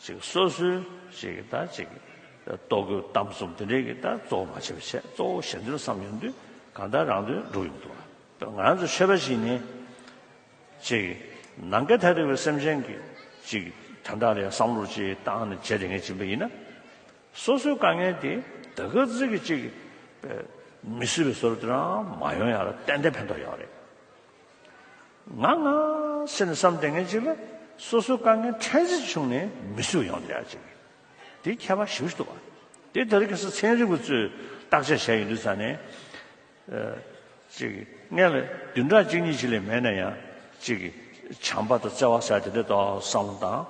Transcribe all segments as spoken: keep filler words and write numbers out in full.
ཅིག་སོ་སོའི་ཅིག་ད་ཅིག་ལྟོ་གོས་གཏམ་གསུམ་དེ་འདྲའི་གི་ད་གཙོ་བོ་མ་བྱས་པ་བྱས། གཙོ་བོ་གཞན་དོན་བསམ་ཡོང་དུས་གང་ལྟར་རང་དོན་འགྲུབ་ཡོང་འདུག་བ། ང་རང་ཚོ་ཆོས་པ་ཞིག་ནི་ཅིག་ནམ་མཁའ་མཐའ་དག་པའི་སེམས་ཅན་གྱི་ཅིག་དོན་དག་ལ་ཡང་བསམ་བློ་ཅིག་བཏང་ནས་བྱེད་བསྡད་མཁན་ཅིག་ཡིན་པ་ཡིན་ན། སོ་སོའི་དཀའ་ངལ་དེ་ད་ག་ཙིག་གི་ཅིག་མི་བཟོད་པའི་བཟོ་འདྲ་དེ་རང་མ་ཡོང་ཡ་ལ་ཏན་ཏན་ཕན་ཐོགས་ཡོད་རེད། ང་ང་ཟེར་ནས་བསམ་བསྡད་མཁན་ཅིག་ལ་སོ་སོའི་དཀའ་ངལ་ཕྲན་ཚེགས་བྱུང་ནས་མི་བཟོད་ཡོང་བསྡད་ཡ་ཅིག་དེ་ཁྱད་པར་ཞེ་པོ་ཅིག་འདུག་བ། དེ་ད་རེས་ཁ་སང་ཚན་རིག་པ་ཚོས་བརྟག་དཔྱད་བྱས་ཡོང་དུས་ཙང་ནས། ཨ་ཅིག་སྔོན་ལ་བདུན་ཕྲག་གཅིག་གཉིས་ཅིག་ལས་མེད་ན་ཡང་ཅིག་བྱམས་པ་དང་བརྩེ་བ་ཟེར་དེ་འདྲ་དང་བསམ་བློ་བཏང་།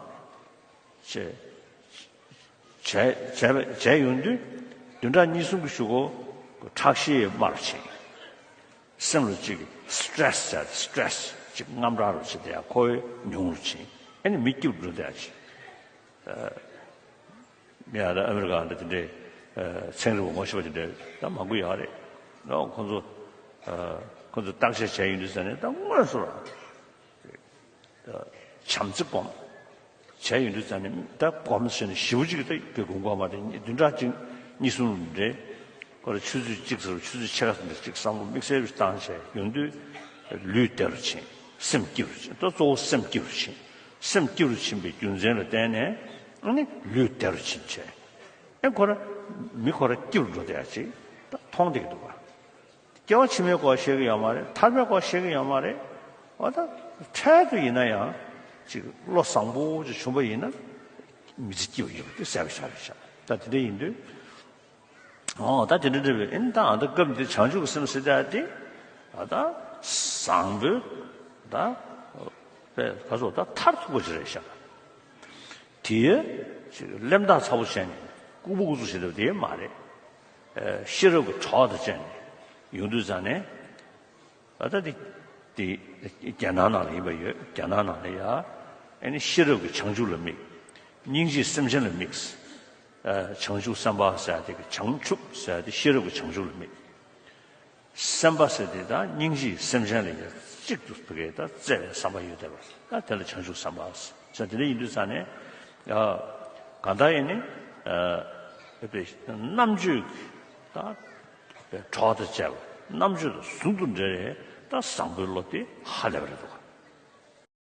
བྱས་བྱས་བྱས་བྱས་ཡོང་དུས་བདུན་ཕྲག་གཉིས་གསུམ་གྱི་གཞུག་གུ་ཁྲག་ཤེད་དམའ་རུ་ཕྱིན། སེམས་ལ་ཅིག་སི་ཊེ་རེ་སི་ཟེར། སི་ཊེ་རེ་སི་ཅིག་དངངས་སྐྲག་རུ་ཕྱིན། དེ་ཡང་ཁོ་བོའི་ཉུང་རུ་ཕྱིན། ཨ་ནི་མི་སྐྱིད་པོ་འགྲོ་བསྡད་ཅིག་ཨ་ཡ་ད་ཨ་མི་རི་ཀ་འདྲ་དེ་འདྲའི་ཨ་ཚན་རིག་པ་ངོ་ཤེས་པ་དེ་འདྲའི་ད་མང་པོ་ཡོད་རེད། ཨོ་ཁོང་ཚོ་ཨ་ཁོང་ཚོ་བརྟག་དཔྱད་བྱས་ཡོང་དུས་ཙང་ནས་ད་དངོས་སུ་ར་བྱམས་བརྩེ་སྒོམ་བྱས་ཡོང་དུས་ཙང་ནས། ད་སྒོམ་ཟེར་ནས་ཞེ་པོ་ཅིག་ད་དགོས་མཁོ་མ་རེད། བདུན་ཕྲག་གཅིག་གཉིས་གསུམ་རེད། ཁོ་ར་ཆུ་ཚོད་གཅིག་ཙམ་ཆུ་ཚོད་ཕྱེད་ཀ་ཙམ་ཅིག་བསམ་བློ་དམིགས་བསལ་བཏང་བྱས་ཡོང་དུས་ལུས་བདེ་རུ་ཕྱིན། སེམས་སྐྱིད་རུ་ཕྱིན། ད་གཙོ་བོ་སེམས་སྐྱིད་རུ་ཕྱིན། སེམས་སྐྱིད་རུ་ཕྱིན་པའི་རྒྱུ་མཚན་ལ་བརྟེན་ནས་ཨ་ནི་ལུས་བདེ་རུ་ཕྱིན་བྱས། ཨེ་ཁོ་ར་མི་ཁོ་ར་སྐྱིད་རུ་འགྲོ་བསྡད་ཡ་ཅིག་ད་མཐོང་བསྡད་ཀྱི་འདུག་བ། སྐྱེ་བ་ཕྱི་མའི་སྐོར་བཤད་ཀྱི་ཡོད་མ་རེད། ཐར་པའི་སྐོར་བཤད་ཀྱི་ཡོད་མ་རེད། འོ་ད་འཕྲལ་དུ་ཡིན་ན་ཡང་ཅིག་བློ་བཟང་པོ་ཅིག་བྱུང་པ་ཡིན་ན་མི་ཚེ་སྐྱིད་པ་ཡོད་པ་དེ་གསལ་པོ་ཤར་རེད་ཤག་ད་དེ་འདྲ་ཡིན་དུས། འོ་ད་དེ་འདྲ་འདྲ་བས། ཨེ་ད་ཨ་ད་སྐབས་འདི་བྱང་ཆུབ་ཀྱི་སེམས་ཟེར་ཡ་དེ་ཨ་ད་བཟང་པོའི་ད་པའི་ག་ཚོད་ད་མཐར་ཐུག་པ་ཅིག་རེད་ཤག་དེ་ཅིག་གླེན་རྟགས་ཚ་པོ་བྱས་ནས་ལྐུགས་པ་ལྐུགས་ཚོད་བྱེད་ཐུབ་དེ་མ་རེད། ཨ་ཤེས་རབ་ཀྱི་གྲོགས་དང་བཅས་ནས་ཡོང་དུས་ཙང་ནས། ཨ་ད་དེ་དེ་རྒྱ་ནག་ནང་ལ་ཡིན་པ་ཡོད། རྒྱ་ནག་ནང་ལ་ཡ་ཨ་ནི་ཤེས་རབ་ཀྱི་བྱང་ཆུབ་ལ་དམིགས། སྙིང་རྗེའི་སེམས་ཅན་ལ་དམིགས། ཨ་བྱང་ཆུབ་སེམས་དཔའ་ཟེར་ཡ་དེ་གི་བྱང་ཆུབ་ཟེར་ཡ་དེ་ཤེས་རབ་ཀྱི་བྱང་ཆུབ་ལ་དམིགས། སེམས་དཔའ་ཟེར་དེ་ད་སྙིང་རྗེའི་སེམས་ཅན་ལ་ཡང་གཅིག་ཏུ་བུ་གའི་ད་བརྩེ་བའི་བསམ་པ་ཡོད་བསྡད་པ་ད་དེ་ལ་བྱང་ཆུབ་སེམས་དཔའ་ཟེར། དེ་འདྲ་ཡིན་དུས་ཙང་ནས་ཡ་གང་ལྟར་ཡིན་ནི་ཨ་པའི་རྣམ་དཔྱོད་ཀྱི་ད་པའི་གྲོགས་དང་བཅས་པ། རྣམ་དཔྱོད་དང་ཟུང་དུ་འབྲེལ་བའི་ད་བཟང་པོའི་བློ་དེ་ཧ་ལས་པ་རེད་འདུག